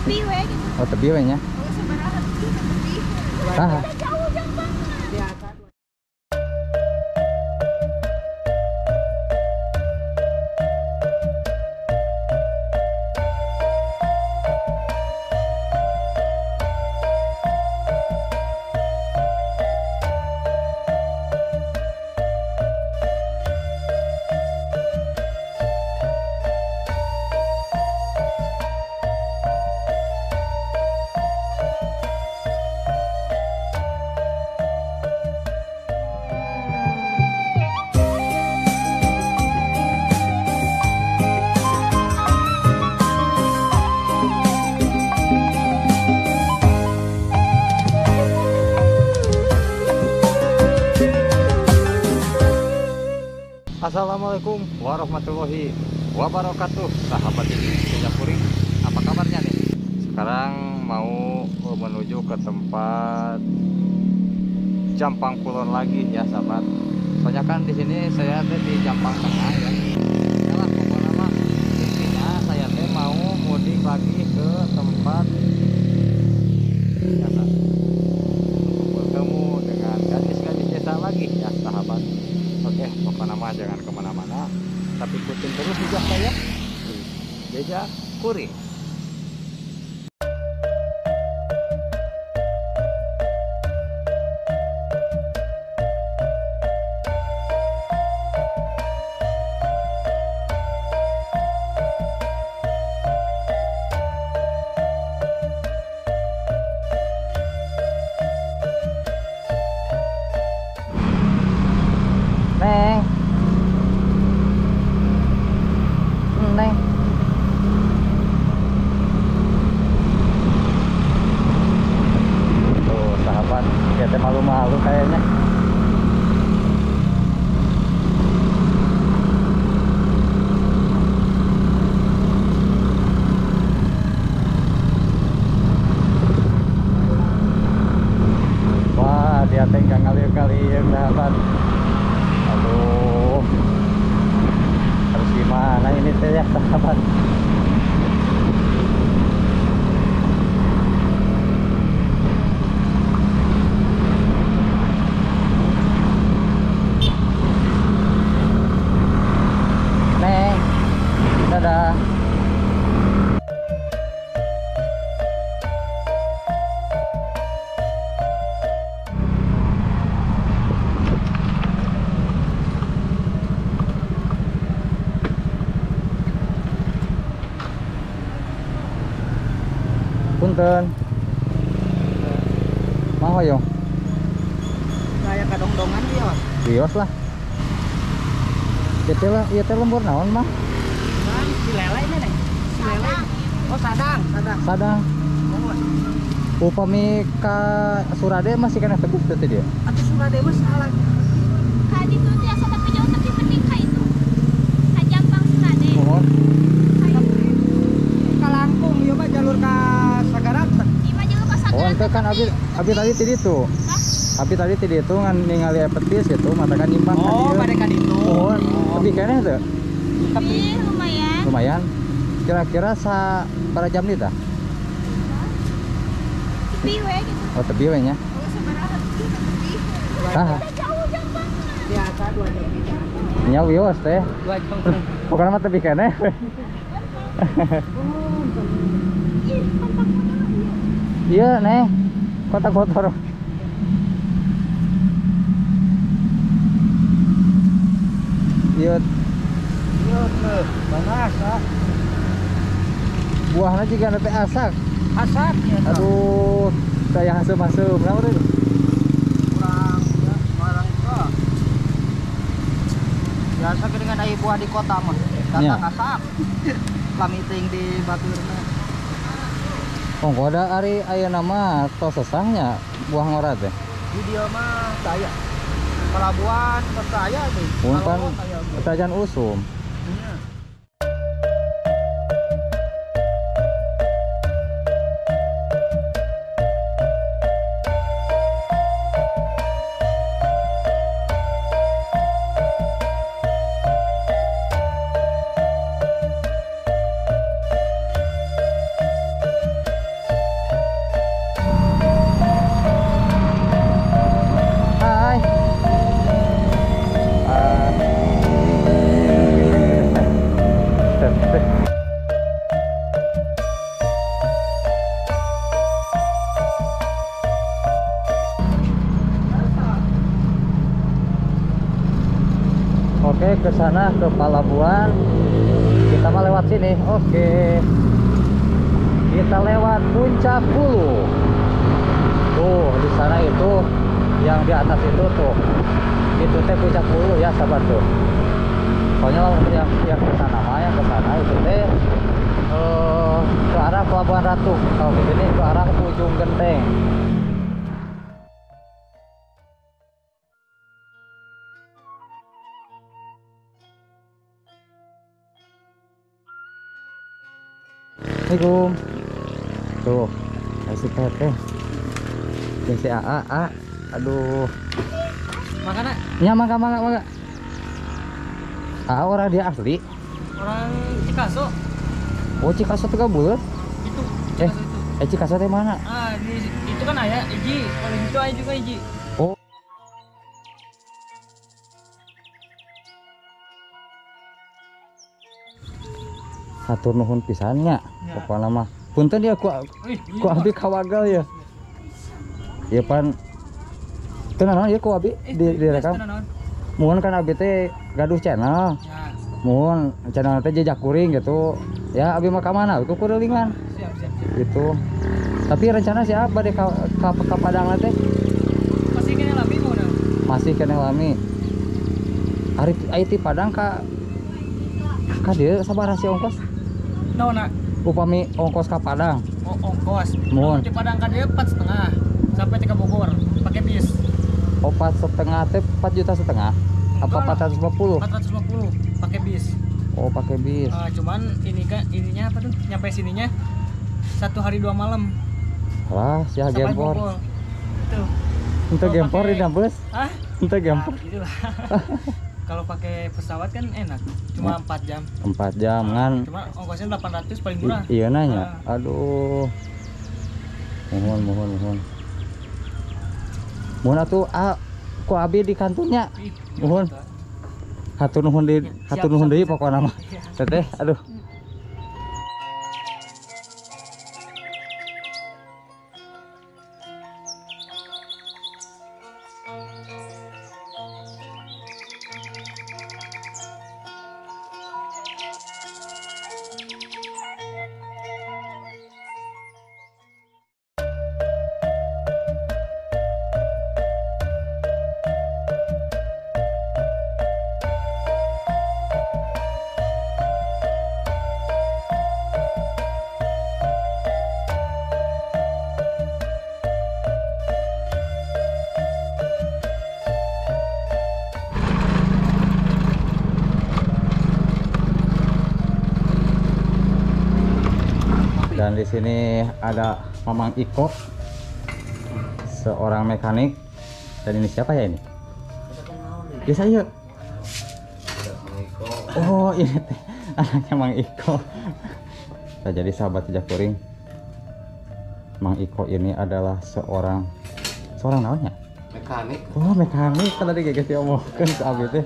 Tepi we gitu. Oh, tepi we nya. Oh, sabaraha tepi tepi. Tah. Jauh Jampang. Biasa. Assalamualaikum warahmatullahi wabarakatuh, sahabat ini Jejak Kuring, apa kabarnya nih? Sekarang mau menuju ke tempat Jampang Kulon lagi ya sahabat. Soalnya kan di sini saya teh di Jampang Tengah ya. Yalah pokoknya mah intinya saya teh mau mudik lagi ke tempat ya, untuk bertemu dengan gadis-gadis desa lagi ya sahabat. Oke, pokoknya mah jangan kemana-mana, tapi ikutin terus jejak saya di Jejak Kuring. Neng, neng, tuh sahabat, kita malu-malu kayaknya. Wah, dia tenggang ngalir-ngalir sahabat. Aduh, harus gimana ini teh ya sahabat. Neng, dadah. Punten. Mau yo? Kayak kadongdongan dia. Wios lah. Ieu teh lah, ieu teh lembur naon, Mang? Mang, si lele ini nih. Si lele. Oh, sadang, sadang. Sadang. Upami ka Surade masih kena teguh teh dia. Atuh Surade mah salah. Ka ditu tiasa tapi jauh tapi penting ka itu. Ka Jampang Surade. Mohon. Ka Langkung ieu mah jalur ka Sagaran. Oh, ente kan abi tadi ti ditu. Abi tadi ti ditu ngan ningali petis gitu, matakan nyimpang ka dieu. Oh, bade ka ditu. Mohon. Tapi keneh teu? Tapi lumayan. Lumayan. Kira-kira sa para jam nih tah? Tepi we gitu. Oh, tepi we nya. Oh, sabaraha tepi tepi. Tah. Jauh Jampang. Biasa 2 jam. Nya wios teh. 2 jam. Pokokna mah tepi keneh. Iya, neng, kotak kotor. Iya. Iya, panas ah. Buahnya juga nanti asak. Asak ya. Aduh, saya hasem-hasem. Kenapa tuh? Kurang, ya, kurang kok. Biasa dengan air buah di kota mah, datang asak. Lamiting di baturna. Oh, ada ari ayeuna mah tos sesahnya buah ngora teh. Di dieu mah saya. Pelabuhan tos saya teh. Mun pan tajan usum. Iya. ke sana ke Palabuhan. Kita mah lewat sini. Oke. Kita lewat Puncak Buluh. Tuh, di sana itu yang di atas itu tuh. Itu teh Puncak Buluh ya, sahabat tuh. Soalnya yang ke sana mah, yang ke sana itu teh ke arah Pelabuhan Ratu. Kalau ke sini ke arah Ujung Genteng. Assalamualaikum. Tuh, si teteh. Si AA, A. Aduh. Makan, ya, mangga, mangga, mangga. Ah, orang dia asli. Orang Cikaso. Oh, Cikaso teh buleut? Itu. Cikaso itu. Cikaso teh mana? Ah, di, itu kan aya hiji, kalau itu aya juga hiji. Oh. Hatur nuhun pisannya, ya. Pokoknya mah. Punten ya ku abi kawagal ya. Ya pan teu naon ya ku abi direkam. Mohon kan abi teh gaduh channel. Ya. Mohon channel teh jejak kuring gitu. Ya abi mah ka mana? Ku kurilingan. Siap, siap, siap. Gitu. Tapi rencana siapa deh ka Padang teh? Masih keneh lami mau. Masih keneh lami. Ari ti Padang ka dieu sabaraha sih ongkos? Naon, nak? Upami ongkos ka Padang. Oh, ongkos. Mohon. Di Padang ka dieu 4,5 sampai ke Bogor pakai bis. Oh, 4,5 teh 4,5 juta? Apa 450? 450 pakai bis. Oh, pakai bis. Cuman ini kan ininya apa tuh? Nyampe sininya 1 hari 2 malam. Wah, sia gempor. Itu. Untuk gempor di bus? Hah? Untuk gempor. Nah, gitulah. Kalau pakai pesawat kan enak, cuma 4 jam. 4 jam kan. Cuma ongkosnya 800 paling murah. Iya nanya. Aduh. Mohon mohon mohon. Mohon atuh ku abi di kantunnya. Mohon. Hatur nuhun deui, hatur nuhun deui pokona mah. Teteh, aduh. Dan di sini ada Mamang Iko, seorang mekanik. Dan ini siapa ya ini? Ya saya. Oh, ini teh anaknya Mang Iko. Nah, jadi sahabat jejak kuring, Mang Iko ini adalah seorang naonnya? Mekanik. Oh, mekanik. Kan tadi geges diomongkeun ke abi teh.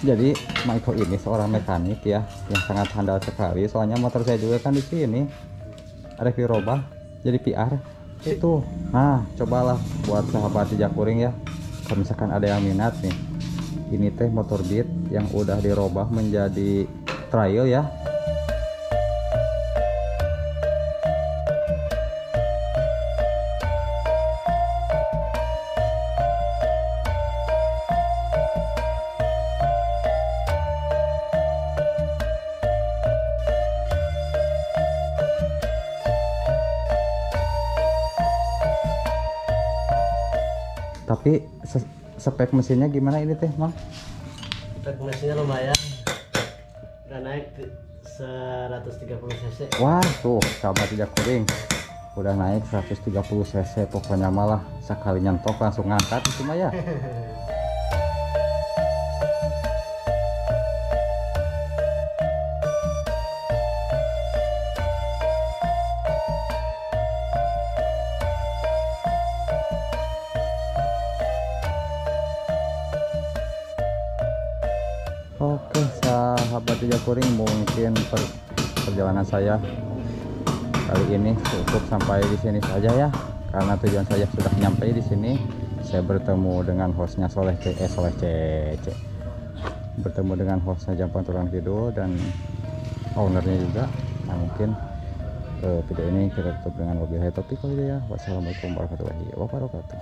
Jadi Mang Iko ini seorang mekanik ya, yang sangat handal sekali. Soalnya motor saya juga kan di sini. Ada dirobah jadi PR itu. Nah, cobalah buat sahabat jejak kuring ya, kalau misalkan ada yang minat nih, ini teh motor Beat yang udah dirobah menjadi trail ya. Tapi spek mesinnya gimana ini teh, Mang? Spek mesinnya lumayan. Udah naik 130 cc. Wah, tuh sahabat jejak kuring. Udah naik 130 cc, pokoknya malah sekali nyentok langsung ngangkat itu mah ya. Oke sahabat jejak kuring, mungkin perjalanan saya kali ini cukup sampai di sini saja ya, karena tujuan saya sudah nyampe di sini. Saya bertemu dengan hostnya Soleh C, Soleh C, C. Bertemu dengan hostnya Jampang Tulang Kidul dan ownernya juga. Nah, mungkin video ini kita tutup dengan wabillahi taufiq wal hidayah. Wassalamualaikum warahmatullahi wabarakatuh.